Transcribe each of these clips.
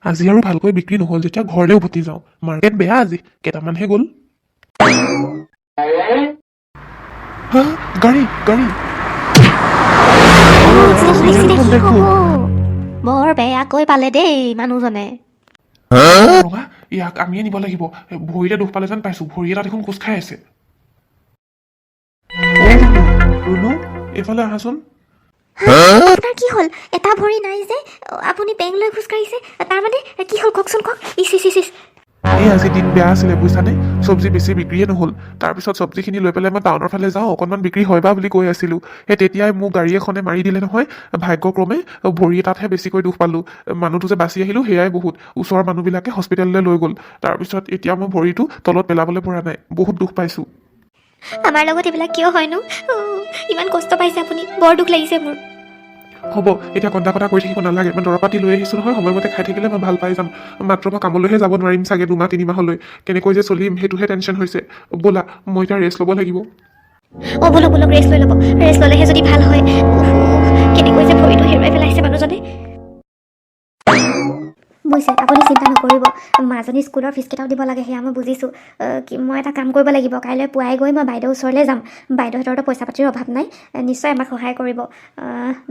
আজি আৰু ভালকৈ বিক্ৰী নহ'ল যেতিয়া ঘৰলৈ উভতি যাওঁ। মাৰ্কেট বেয়া আজি, কেইটামানহে গ'ল। হা, গাড়ী গাড়ী! এক্সিডেণ্ট হ'ল কি দেখোন। হ'ব? বৰ বেয়াকৈ পালে দেই মানুহজনে। ৰঙা, ইয়াক আমিয়ে নিব লাগিব। ভৰিতে দুখ পালে যেন পাইছো। ভৰি এটা দেখোন কোচ খাই আছে। অ ৰুনু, ৰুনু, এইফালে আহাচোন। আপোনাৰ কি হ'ল? এটা ভৰি নাই যে, আপুনি পেং লৈ খোজকাঢ়িছে। তাৰমানে কি হ'ল কওকচোন, কওক। ইচ ইচ ইচ ইচ! এই আজি দিন বেয়া আছিলে বুজিছানে? চব্জি বেছি বিক্ৰীয়ে নহ'ল। তাৰপিছত চব্জিখিনি লৈ পেলাই মই টাউনৰ ফালে যাওঁ, অকণমান বিক্ৰী হয় বা বুলি কৈ আছিলোঁ। সেই তেতিয়াই মোক গাড়ী এখনে মাৰি দিলে নহয়। ভাগ্যক্ৰমে ভৰি এটাতহে বেছিকৈ দুখ পালোঁ। মানুহটো যে বাচি আহিলোঁ, সেয়াই বহুত। ওচৰৰ মানুহবিলাকে হস্পিটেললৈ লৈ গ'ল। তাৰপিছত এতিয়া মই ভৰিটো তলত পেলাবলৈ পৰা নাই, বহুত দুখ পাইছোঁ। আমাৰ লগত এইবিলাক কিয় হয়নো? ইমান কষ্ট পাইছে আপুনি, বৰ দুখ লাগিছে মোৰ। হ'ব, এতিয়া কন্দা কটা কৰি থাকিব নালাগে। মই দৰৱ পাতি লৈ আহিছোঁ নহয়, সময়মতে খাই থাকিলে মই ভাল পাই যাম। মাত্ৰ মই কামলৈহে যাব নোৱাৰিম চাগে 2 মাহ 3 মাহলৈ। কেনেকৈ যে চলিম, সেইটোহে টেনশ্যন হৈছে। ব'লা, মই এতিয়া ৰেষ্ট ল'ব লাগিব। অঁ, ব'লক ব'লক, ৰেষ্ট লৈ ল'ব। ৰেষ্ট ল'লেহে যদি ভাল হয়। উফ, কেনেকৈ যে ভৰিটো হেৰুৱাই পেলাইছে মানুহজনে। বুজিছে, আপুনি চিন্তা নকৰিব। মাজনী স্কুলৰ ফিজকেইটাও দিব লাগে, সেয়া মই বুজিছোঁ। কি মই এটা কাম কৰিব লাগিব। কাইলৈ পুৱাই গৈ মই বাইদেউৰ ওচৰলৈ যাম। বাইদেউহঁতৰতো পইচা পাতিৰ অভাৱ নাই, নিশ্চয় আমাক সহায় কৰিব।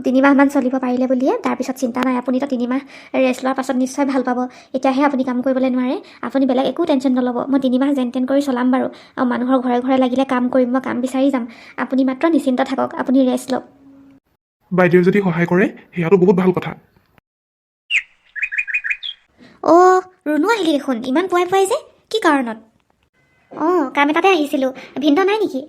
3 মাহমান চলিব পাৰিলে বুলিয়ে তাৰপিছত চিন্তা নাই। আপুনিতো 3 মাহ ৰেষ্ট লোৱাৰ পাছত নিশ্চয় ভাল পাব। এতিয়াহে আপুনি কাম কৰিবলৈ নোৱাৰে। আপুনি বেলেগ একো টেনশ্যন নল'ব। মই 3 মাহ যেন তেন কৰি চলাম বাৰু, আৰু মানুহৰ ঘৰে ঘৰে লাগিলে কাম কৰিম। মই কাম বিচাৰি যাম। আপুনি মাত্ৰ নিশ্চিন্ত থাকক, আপুনি ৰেষ্ট লওক। বাইদেৱে যদি সহায় কৰে, সেয়াতো বহুত ভাল কথা। অ' ৰুণু, আহিলি দেখোন ইমান পুৱাই পুৱাই যে, কি কাৰণত? অঁ, কাম এটাতে আহিছিলোঁ। ভিনদেউ নাই নেকি?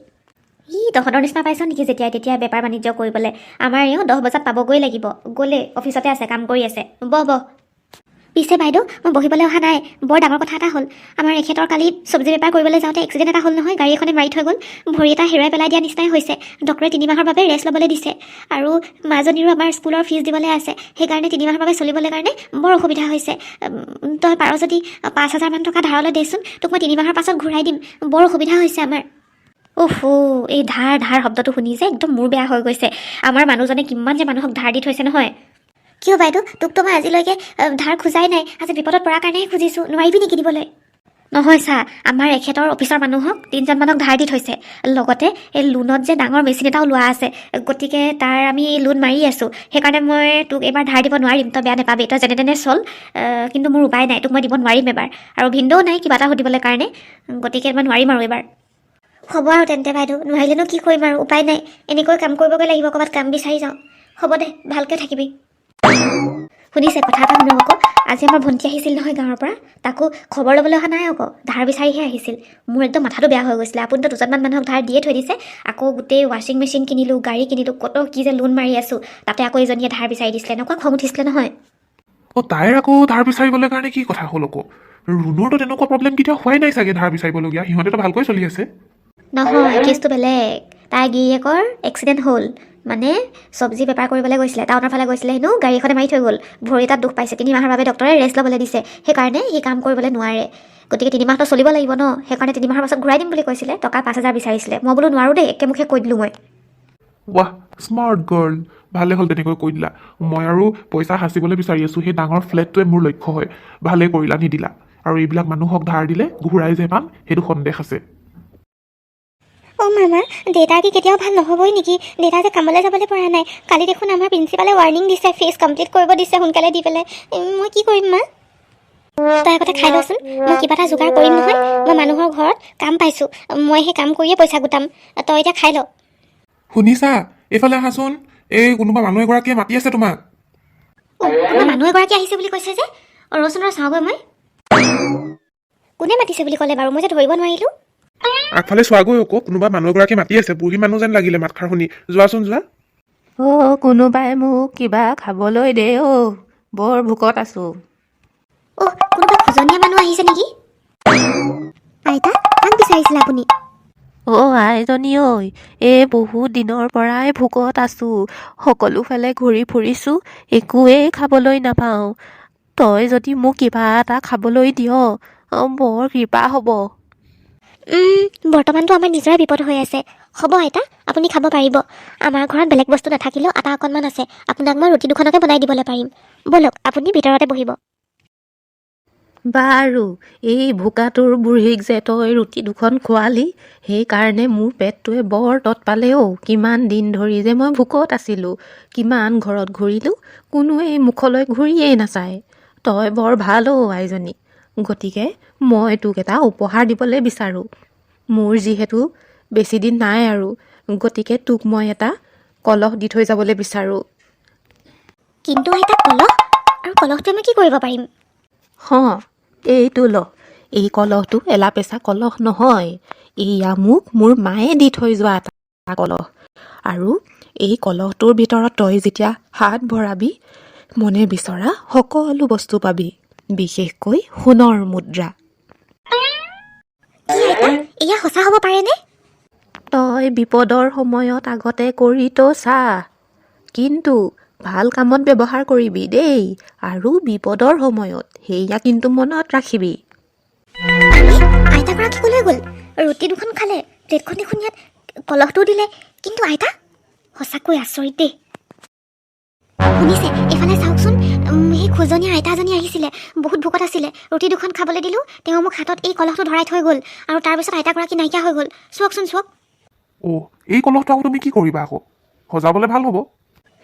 ই তহঁতৰ নিচিনা পাইছ নেকি যেতিয়াই তেতিয়া বেপাৰ বাণিজ্য কৰিবলৈ? আমাৰ এওঁ 10 বজাত পাবগৈ লাগিব। গ'লে অফিচতে আছে, কাম কৰি আছে। বহ বহ। পিছে বাইদেউ, মই বহিবলৈ অহা নাই। বৰ ডাঙৰ কথা এটা হ'ল। আমাৰ এখেতৰ কালি চব্জি বেপাৰ কৰিবলৈ যাওঁতে এক্সিডেণ্ট এটা হ'ল নহয়। গাড়ী এখনে মাৰি থৈ গ'ল। ভৰি এটা হেৰুৱাই পেলাই দিয়া নিচিনাই হৈছে। ডক্টৰে 3 মাহৰ বাবে ৰেষ্ট ল'বলৈ দিছে আৰু মাজনীৰো আমাৰ স্কুলৰ ফিজ দিবলৈ আছে। সেইকাৰণে 3 মাহৰ বাবে চলিবলৈ কাৰণে বৰ অসুবিধা হৈছে। তই পাৰ যদি 5,000মান টকা ধাৰলৈ দেচোন। তোক মই 3 মাহৰ পাছত ঘূৰাই দিম। বৰ অসুবিধা হৈছে আমাৰ। উফ, এই ধাৰ ধাৰ শব্দটো শুনি যে একদম মূৰ বেয়া হৈ গৈছে। আমাৰ মানুহজনে কিমান যে মানুহক ধাৰ দি থৈছে নহয়। কিয় বাইদেউ, তোকতো মই আজিলৈকে ধাৰ খোজাই নাই। আজি বিপদত পৰাৰ কাৰণেহে খুজিছোঁ। নোৱাৰিবি নেকি দিবলৈ? নহয় চা, আমাৰ এখেতৰ অফিচৰ মানুহক তিনিজনমানক ধাৰ দি থৈছে। লগতে এই লোনত যে ডাঙৰ মেচিন এটাও লোৱা আছে। গতিকে তাৰ আমি লোন মাৰি আছোঁ। সেইকাৰণে মই তোক এইবাৰ ধাৰ দিব নোৱাৰিম। তই বেয়া নাপাবি, তই যেনে তেনে চল। কিন্তু মোৰ উপায় নাই, তোক মই দিব নোৱাৰিম এবাৰ। আৰু ভিনদেউ নাই কিবা এটা সুধিবলৈ কাৰণে। গতিকে মই নোৱাৰিম আৰু এইবাৰ। হ'ব আৰু তেন্তে বাইদেউ, নোৱাৰিলেনো কি কৰিম আৰু, উপায় নাই। এনেকৈ কাম কৰিবগৈ লাগিব, ক'ৰবাত কাম বিচাৰি যাওঁ। হ'ব দে, ভালকৈ থাকিবি। শুনিছে, কথা এটা শুনক আকৌ। আজি আমাৰ ভণ্টি আহিছিল নহয় গাঁৱৰ পৰা। তাকো খবৰ ল'বলৈ অহা নাই আকৌ, ধাৰ বিচাৰিহে আহিছিল। মোৰ একদম মাথাটো বেয়া হৈ গৈছিলে। আপুনিতো দুজনমান মানুহক ধাৰ দিয়ে থৈ দিছে। আকৌ গোটেই ৱাশ্বিং মেচিন কিনিলোঁ, গাড়ী কিনিলোঁ, কত কি যে লোন মাৰি আছোঁ। তাতে আকৌ এজনীয়ে ধাৰ বিচাৰি দিছিলে। এনেকুৱা খং উঠিছিলে নহয়। অ', তাইৰ আকৌ ধাৰ বিচাৰিবলৈ কাৰণে কি কথা হ'ল আকৌ? ৰুণুৰতো তেনেকুৱা প্ৰব্লেম কেতিয়াও হোৱাই নাই চাগে ধাৰ বিচাৰিবলগীয়া। সিহঁতেতো ভালকৈ চলি আছে। নহয়, কেছটো বেলেগ। তাইৰ গিৰিয়েকৰ এক্সিডেণ্ট হ'ল। মানে চব্জি বেপাৰ কৰিবলৈ গৈছিলে, টাউনৰ ফালে গৈছিলে হেনো, গাড়ী এখনে মাৰি থৈ গ'ল। ভৰি এটাত দুখ পাইছে। 3 মাহৰ বাবে ডক্টৰে ৰেষ্ট ল'বলৈ দিছে। সেইকাৰণে সি কাম কৰিবলৈ নোৱাৰে। গতিকে 3 মাহটো চলিব লাগিব ন? সেইকাৰণে 3 মাহৰ পাছত ঘূৰাই দিম বুলি কৈছিলে। টকা 5,000 বিচাৰিছিলে। মই বোলো নোৱাৰোঁ দেই, একেমুখে কৈ দিলোঁ মই। ৱাহ, স্মাৰ্ট গাৰ্ল! ভালে হ'ল তেনেকৈ কৈ দিলা। মই আৰু পইচা সাঁচিবলৈ বিচাৰি আছোঁ। সেই ডাঙৰ ফ্লেটটোৱে মোৰ লক্ষ্য হয়। ভালে কৰিলা নিদিলা। আৰু এইবিলাক মানুহক ধাৰ দিলে ঘূৰাই যে পাম, সেইটো সন্দেহ আছে। অ' মামা, দেউতাৰ কি কেতিয়াও ভাল নহ'বই নেকি? দেউতা যে কামলৈ যাবলৈ পৰা নাই। কালি দেখোন আমাৰ প্ৰিন্সিপালে ৱাৰ্ণিং দিছে, ফিজ কমপ্লিট কৰিব দিছে সোনকালে দি পেলাই। মই কি কৰিম মা? তই আগতে খাই লচোন। মই কিবা এটা যোগাৰ কৰিম নহয়। মই মানুহৰ ঘৰত কাম পাইছোঁ, মই সেই কাম কৰিয়ে পইচা গোটাম। তই এতিয়া খাই ল। শুনিছা, এইফালে আহাচোন। এই কোনোবা মানুহ এগৰাকীয়ে মাতি আছে তোমাক। অ', কোনোবা মানুহ এগৰাকী আহিছে বুলি কৈছে যে। অ', ৰচোন ৰ, চাওঁগৈ মই। কোনে মাতিছে বুলি ক'লে বাৰু? মই যে ধৰিব নোৱাৰিলোঁ। আগফালে চোৱাগৈ আকৌ, কোনোবা মানুহ এগৰাকী মাতি আছে। বুঢ়ী মানুহ যেন লাগিলে মাতষাৰ শুনি। যোৱাচোন যোৱা। অ' কোনোবাই মোক কিবা খাবলৈ দে অ', বৰ ভোকত আছোঁ। অ', কোনোবা খোজনীয়া মানুহ আহিছে নেকি? আইতা, কাক বিচাৰিছিলে আপুনি? অ' আইজনী ঐ, এই বহুত দিনৰ পৰাই ভোকত আছোঁ। সকলোফালে ঘূৰি ফুৰিছোঁ, একোৱেই খাবলৈ নাপাওঁ। তই যদি মোক কিবা এটা খাবলৈ দিয়, বৰ কৃপা হ'ব। বৰ্তমানতো আমাৰ নিজৰে বিপদ হৈ আছে। হ'ব আইতা, আপুনি খাব পাৰিব। আমাৰ ঘৰত বেলেগ বস্তু নাথাকিলেও আটা অকণমান আছে। আপোনাক মই ৰুটি দুখনকে বনাই দিবলৈ পাৰিম। ব'লক, আপুনি ভিতৰতে বহিব। বাৰু, এই ভোকাতুৰ বুঢ়ীক যে তই ৰুটি দুখন খোৱালি, সেইকাৰণে মোৰ পেটটোৱে বৰ তত পালে অ'। কিমান দিন ধৰি যে মই ভোকত আছিলোঁ, কিমান ঘৰত ঘূৰিলোঁ, কোনোৱেই মুখলৈ ঘূৰিয়েই নাচায়। তই বৰ ভাল অ' আইজনী। গতিকে মই তোক এটা উপহাৰ দিবলৈ বিচাৰোঁ। মোৰ যিহেতু বেছি দিন নাই আৰু, গতিকে তোক মই এটা কলহ দি থৈ যাবলৈ বিচাৰোঁ। কিন্তু আইতা, কলহ? আৰু কলহটো আমি কি কৰিব পাৰিম? হ, এইটো ল। এই কলহটো এলা-পেচা কলহ নহয়। এইয়া মোক মোৰ মায়ে দি থৈ যোৱা এটা কলহ, আৰু এই কলহটোৰ ভিতৰত তই যেতিয়া হাত ভৰাবি, মনে বিচৰা সকলো বস্তু পাবি, বিশেষকৈ সোণৰ মুদ্ৰা। কি আইতা, এয়া সঁচা হ'ব পাৰেনে? তই বিপদৰ সময়ত আগতে কৰি তো চা, কিন্তু ভাল কামত ব্যৱহাৰ কৰিবি দেই, আৰু বিপদৰ সময়ত সেয়া কিন্তু মনত ৰাখিবি। আৰে, আইতাগৰাকী কলৈ গ'ল? ৰুটি দুখন খালে, প্লেটখন দেখোন ইয়াত, কলহটোও দিলে, কিন্তু আইতা সঁচাকৈ আচৰিত দেই। শুনিছে, এইফালে চাওকচোন। সেই খোজনীয়া আইতাজনী আহিছিলে, বহুত ভোকত আছিলে। ৰুটি দুখন খাবলৈ দিলোঁ, তেওঁ মোক হাতত এই কলহটো ধৰাই থৈ গ'ল আৰু তাৰপিছত আইতাগৰাকী নাইকিয়া হৈ গ'ল। চাওকচোন, চাওক। অ', এই কলহটো আকৌ তুমি কি কৰিবা? আকৌ সজাবলৈ ভাল হ'ব।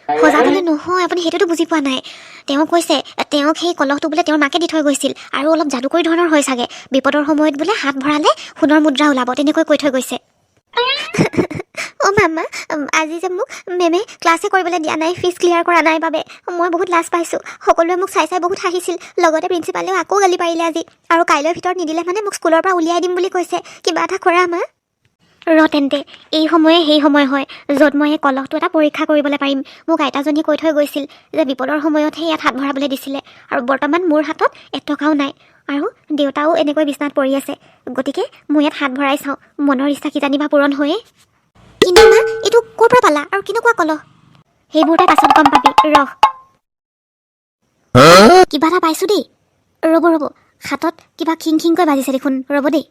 সজাবলৈ নহয়, আপুনি সেইটোতো বুজি পোৱা নাই। তেওঁ কৈছে, তেওঁক সেই কলহটো বোলে তেওঁৰ মাকে দি থৈ গৈছিল আৰু অলপ যাদুকৰী ধৰণৰ হয় চাগে। বিপদৰ সময়ত বোলে হাত ভৰালে সোণৰ মুদ্ৰা ওলাব, তেনেকৈ কৈ থৈ গৈছে। অ' মামা, আজি যে মোক মেমে ক্লাছে কৰিবলৈ দিয়া নাই, ফিজ ক্লিয়াৰ কৰা নাই বাবে মই বহুত লাজ পাইছোঁ। সকলোৱে মোক চাই চাই বহুত হাঁহিছিল, লগতে প্ৰিন্সিপালেও আকৌ গালি পাৰিলে আজি। আৰু কাইলৈৰ ভিতৰত নিদিলে মানে মোক স্কুলৰ পৰা উলিয়াই দিম বুলি কৈছে। কিবা এটা কৰা মা। ৰ তেন্তে, এই সময়ে সেই সময় হয় য'ত মই এই কলহটো এটা পৰীক্ষা কৰিবলৈ পাৰিম। মোক আইতাজনীয়ে কৈ থৈ গৈছিল যে বিপদৰ সময়তহে ইয়াত হাত ভৰাবলৈ দিছিলে, আৰু বৰ্তমান মোৰ হাতত এটকাও নাই আৰু দেউতাও এনেকৈ বিছনাত পৰি আছে। গতিকে মই ইয়াত হাত ভৰাই চাওঁ, মনৰ ইচ্ছা কিজানিবা পূৰণ হয়েই। কিন্তু মা, এইটো ক'ৰ পৰা পালা আৰু কেনেকুৱা কলহ? সেইবোৰ তই পাছত গম পাবি, ৰহ। কিবা এটা পাইছোঁ দেই, ৰ'ব ৰ'ব। হাতত কিবা খিং খিংকৈ বাজিছে দেখোন, ৰ'ব দেই।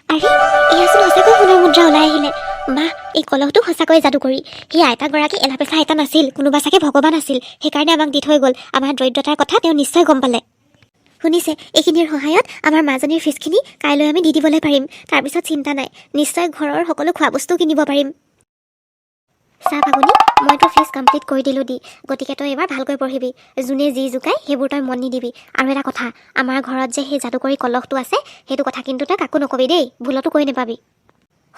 আৰে, এয়াচোন সঁচাকৈ সোণৰ মুদ্ৰা ওলাই আহিলে। বাহ, এই কলহটো সঁচাকৈ যাদুকৰী। সেই আইতাগৰাকী এলাপেচা আইতা নাছিল, কোনোবা চাগে ভগৱান আছিল, সেইকাৰণে আমাক দি থৈ গ'ল। আমাৰ দৰিদ্ৰতাৰ কথা তেওঁ নিশ্চয় গম পালে। শুনিছে, এইখিনিৰ সহায়ত আমাৰ মাজনীৰ ফিজখিনি কাইলৈ আমি দি দিবলৈ পাৰিম। তাৰপিছত চিন্তা নাই, নিশ্চয় ঘৰৰ সকলো খোৱা বস্তু কিনিব পাৰিম। চা ফাগুনী, মই তোৰ ফিজ কমপ্লিট কৰি দিলোঁ দি, গতিকে তই এইবাৰ ভালকৈ পঢ়িবি। যোনে যি জোকায় সেইবোৰ তই মন নিদিবি। আৰু এটা কথা, আমাৰ ঘৰত যে সেই যাদুকৰী কলহটো আছে, সেইটো কথা কিন্তু তই কাকো নকবি দেই, ভুলতো কৈ নাপাবি।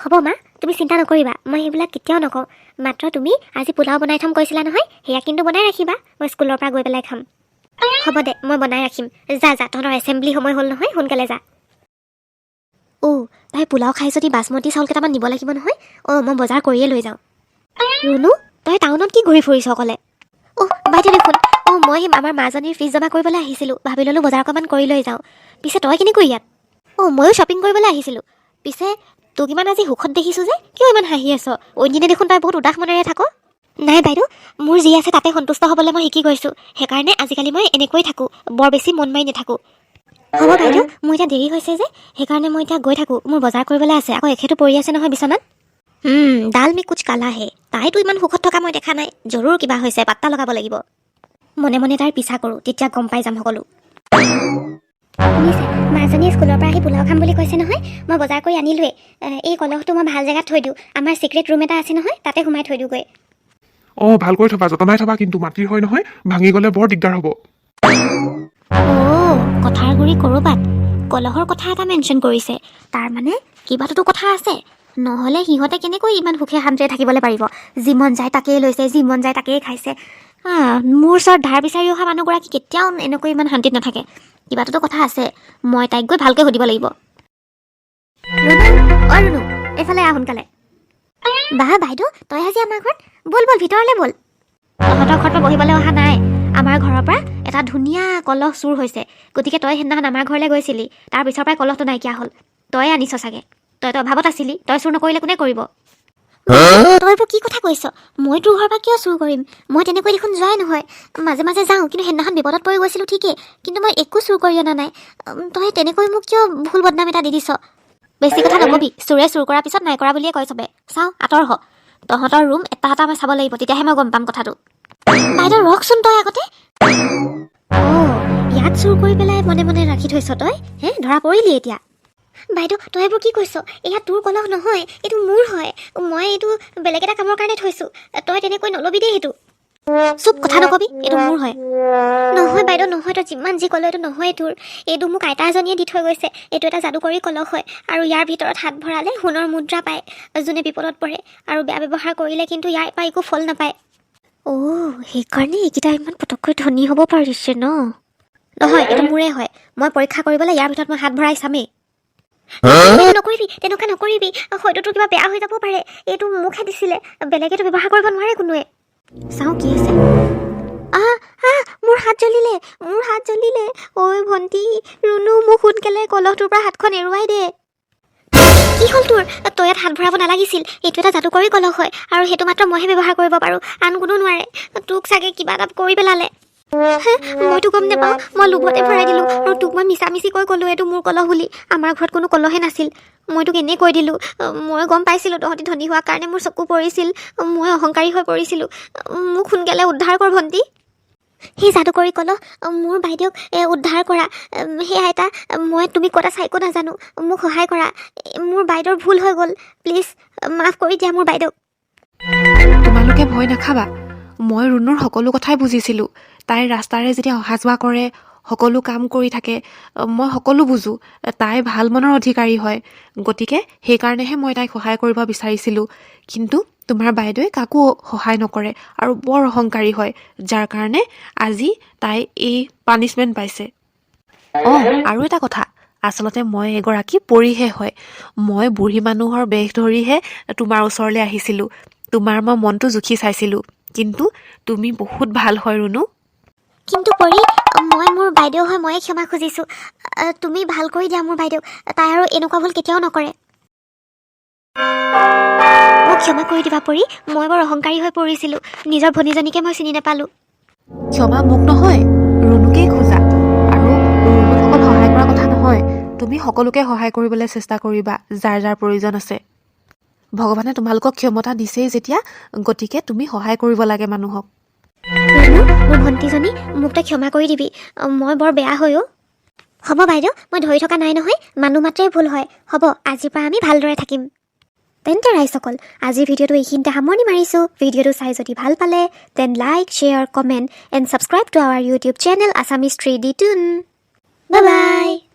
হ'ব মা, তুমি চিন্তা নকৰিবা, মই সেইবিলাক কেতিয়াও নকওঁ। মাত্ৰ তুমি আজি পোলাও বনাই থ'ম কৈছিলা নহয়, সেয়া কিন্তু বনাই ৰাখিবা, মই স্কুলৰ পৰা গৈ পেলাই খাম। হ'ব দে, মই বনাই ৰাখিম। যা যা, তহঁতৰ এছেম্বলি সময় হ'ল নহয়, সোনকালে যা। অ', তাই পোলাও খাই যদি বাচমতি চাউল কেইটামান নিব লাগিব নহয়। অঁ, মই বজাৰ কৰিয়ে লৈ যাওঁ। ৰুণু, তই টাউনত কি ঘূৰি ফুৰিছ অকলে? অ' বাইদেউ দেখোন। অঁ, মই সেই আমাৰ মাজনীৰ ফিজ জমা কৰিবলৈ আহিছিলোঁ, ভাবি ল'লোঁ বজাৰ অকণমান কৰি লৈ যাওঁ। পিছে তই কেনেকৈ ইয়াত? অঁ, ময়ো শ্বপিং কৰিবলৈ আহিছিলোঁ। পিছে তোক ইমান আজি সুখত দেখিছোঁ যে, কিয় ইমান হাঁহি আছ? অইনদিনা দেখোন তই বহুত উদাস মনেৰে থাক। নাই বাইদেউ, মোৰ যি আছে তাতে সন্তুষ্ট হ'বলৈ মই শিকি গৈছোঁ, সেইকাৰণে আজিকালি মই এনেকৈ থাকোঁ, বৰ বেছি মন মাৰি নাথাকোঁ। হ'ব বাইদেউ, মোৰ এতিয়া দেৰি হৈছে যে, সেইকাৰণে মই এতিয়া গৈ থাকোঁ। মোৰ বজাৰ কৰিবলৈ আছে, আকৌ এখেতো পৰি আছে নহয় বিচনাত। दाल में कुछ काला है। তাইতো ইমান সুখত থকা মই দেখা নাই, জৰুৰ কিবা হৈছে, পাত্তা লগাব লাগিব। মনে মনে তাইৰ পিছা কৰোঁ, তেতিয়া গম পাই যাম সকলো। শুনিছে, মাজনীয়ে স্কুলৰ পৰা আহি পোলাও খাম বুলি কৈছে নহয়, মই বজাৰ কৰি আনিলোৱেই। এই কলহটো মই ভাল জেগাত থৈ দিওঁ। আমাৰ চিক্ৰেট ৰুম এটা আছে নহয়, তাতে সোমাই থৈ দিওঁগৈ। অঁ, ভালকৈ থবা, যতনাই থবা কিন্তু, মাটিৰ হয় নহয়, ভাঙি গ'লে বৰ দিগদাৰ হ'ব। অ', কথাৰ গুৰি ক'ৰবাত কলহৰ কথা এটা মেনশ্যন কৰিছে, তাৰমানে কিবাটোতো কথা আছে। নহ'লে সিহঁতে কেনেকৈ ইমান সুখে শান্তিৰে থাকিবলৈ পাৰিব? যি মন যায় তাকেই লৈছে, যি মন যায় তাকেই খাইছে। মোৰ ওচৰত ধাৰ বিচাৰি অহা মানুহগৰাকী কেতিয়াও এনেকৈ ইমান শান্তিত নাথাকে। কিবাটোতো কথা আছে, মই তাইক গৈ ভালকৈ সুধিব লাগিব। ৰুণু, অ' ৰুণু, এইফালে আহ সোনকালে। বাহ বাইদেউ, তই আজি আমাৰ ঘৰত? ব'ল ব'ল, ভিতৰলৈ ব'ল। তহঁতৰ ঘৰত মই বহিবলৈ অহা নাই। আমাৰ ঘৰৰ পৰা এটা ধুনীয়া কলহ চুৰ হৈছে। গতিকে তই সেইদিনাখন আমাৰ ঘৰলৈ গৈছিলি, তাৰ পিছৰ পৰাই কলহটো নাইকিয়া হ'ল। তয়ে আনিছ চাগে, তইতো অভাৱত আছিলি, তই চুৰ নকৰিলে কোনে কৰিব? তই এইবোৰ কি কথা কৈছ? মই তোৰ ঘৰৰ পৰা কিয় চুৰ কৰিম? মই তেনেকৈ দেখোন যোৱাই নহয়, মাজে মাজে যাওঁ। কিন্তু সেইদিনাখন বিপদত পৰি গৈছিলোঁ ঠিকেই, কিন্তু মই একো চুৰ কৰি অনা নাই। তই তেনেকৈ মোক কিয় ভুল বদনাম এটা দি দিছ? বেছি কথা নকবি। চোৰে চুৰ কৰাৰ পিছত নাই কৰা বুলিয়ে কয় চবে। চাওঁ, আঁতৰ হ। তহঁতৰ ৰুম এটা এটা মই চাব লাগিব, তেতিয়াহে মই গম পাম কথাটো। বাইদেউ, ৰখচোন তই আগতে। অঁ। ইয়াত চুৰ কৰি পেলাই মনে মনে ৰাখি থৈছ তই? হে, ধৰা পৰিলি এতিয়া। বাইদেউ, তই এইবোৰ কি কৈছ? এয়া তোৰ কলহ নহয়, এইটো মোৰ হয়। মই এইটো বেলেগ এটা কামৰ কাৰণে থৈছোঁ। তই তেনেকৈ নল'বি দেই সেইটো। চুপ, কথা নকবি, এইটো মোৰ হয়। নহয় বাইদেউ, নহয়। তই যিমান যি ক'লে এইটো নহয় তোৰ। এইটো মোক আইতা এজনীয়ে দি থৈ গৈছে। এইটো এটা যাদুকৰী কলহ হয় আৰু ইয়াৰ ভিতৰত হাত ভৰালে সোণৰ মুদ্ৰা পায় যোনে বিপদত পৰে, আৰু বেয়া ব্যৱহাৰ কৰিলে কিন্তু ইয়াৰ পৰা একো ফল নাপায়। অ', সেইকাৰণে এইকেইটা ইমান পটককৈ ধনী হ'ব পাৰিছে ন? নহয়, এইটো মোৰে হয়। মই পৰীক্ষা কৰিবলৈ ইয়াৰ ভিতৰত মই হাত ভৰাই চামেই। নকৰিবি, তেনেকুৱা নকৰিবি। হয়তো তোৰ কিবা বেয়া হৈ যাব পাৰে। এইটো মোকহে দিছিলে, বেলেগেতো ব্যৱহাৰ কৰিব নোৱাৰে কোনোৱে। চাওঁ কি আছে। আহ আহ, মোৰ হাত জ্বলিলে, মোৰ হাত জ্বলিলে। ঐ ভণ্টি ৰুণু, মোক সোনকালে কলহটোৰ পৰা হাতখন এৰুৱাই দে। কি হ'ল তোৰ? তই ইয়াত হাত ভৰাব নালাগিছিল। এইটো এটা যাদুকৰী কলহ হয় আৰু সেইটো মাত্ৰ মইহে ব্যৱহাৰ কৰিব পাৰোঁ, আন কোনো নোৱাৰে। তোক চাগে কিবা এটা কৰি পেলালে। হে, মইতো গম নাপাওঁ। মই লোভতে ভৰাই দিলোঁ আৰু তোক মই মিছামিছিকৈ ক'লোঁ এইটো মোৰ কলহ বুলি। আমাৰ ঘৰত কোনো কলহে নাছিল। মই তোক এনেই কৈ দিলোঁ। মই গম পাইছিলোঁ তহঁতি ধনী হোৱাৰ কাৰণে মোৰ চকু পৰিছিল। মই অহংকাৰী হৈ পৰিছিলোঁ। মোক সোনকালে উদ্ধাৰ কৰ ভণ্টি। সেই যাদুকৰী কলহ, মোৰ বাইদেউক উদ্ধাৰ কৰা। সেই আইতা, মই তুমি ক'ত আছা একো নাজানো। মোক সহায় কৰা। মোৰ বাইদেউৰ ভুল হৈ গ'ল। প্লিজ মাফ কৰি দিয়া মোৰ বাইদেউক। তোমালোকে ভয় নাখাবা। মই ৰুণুৰ সকলো কথাই বুজিছিলোঁ। তাই ৰাস্তাৰে যেতিয়া অহা যোৱা কৰে, সকলো কাম কৰি থাকে, মই সকলো বুজোঁ। তাই ভাল মনৰ অধিকাৰী হয়, গতিকে সেইকাৰণেহে মই তাইক সহায় কৰিব বিচাৰিছিলোঁ। কিন্তু তোমাৰ বাইদেৱে কাকো সহায় নকৰে আৰু বৰ অহংকাৰী হয়, যাৰ কাৰণে আজি তাই এই পানিছমেণ্ট পাইছে। অঁ, আৰু এটা কথা, আচলতে মই এগৰাকী পৰীহে হয়। মই বুঢ়ী মানুহৰ বেশ ধৰিহে তোমাৰ ওচৰলৈ আহিছিলোঁ। তোমাৰ মই মনটো জুখি চাইছিলোঁ, কিন্তু তুমি বহুত ভাল হয় ৰুণু। কিন্তু পৰি, মই মোৰ বাইদেউ হয় ময়ে ক্ষমা খুজিছোঁ। তুমি ভাল কৰি দিয়া মোৰ বাইদেউক। তাই আৰু এনেকুৱা ভুল কেতিয়াও নকৰে। মোক ক্ষমা কৰি দিবা পৰি। মই বৰ অহংকাৰী হৈ পৰিছিলোঁ। নিজৰ ভনীজনীকে মই চিনি নাপালোঁ। ক্ষমা মোক নহয়, ৰুণুকেই খোজা। আৰু ৰুণুক অকল সহায় কৰা কথা নহয়, তুমি সকলোকে সহায় কৰিবলৈ চেষ্টা কৰিবা, যাৰ যাৰ প্ৰয়োজন আছে। ভগৱানে তোমালোকক ক্ষমতা দিছেই যেতিয়া, গতিকে তুমি সহায় কৰিব লাগে মানুহক। ৰুণু, মোৰ ভণ্টিজনী, মোক তই ক্ষমা কৰি দিবি। মই বৰ বেয়া হৈ অ'। হ'ব বাইদেউ, মই ধৰি থকা নাই নহয়। মানুহ মাত্ৰেই ভুল হয়। হ'ব, আজিৰ পৰা আমি ভালদৰে থাকিম। তেন্তে ৰাইজসকল, আজিৰ ভিডিঅ'টো এইখিনিতে সামৰণি মাৰিছোঁ। ভিডিঅ'টো চাই যদি ভাল পালে, then like, share, comment and subscribe to our YouTube channel Assamese 3D Toon. Bye bye.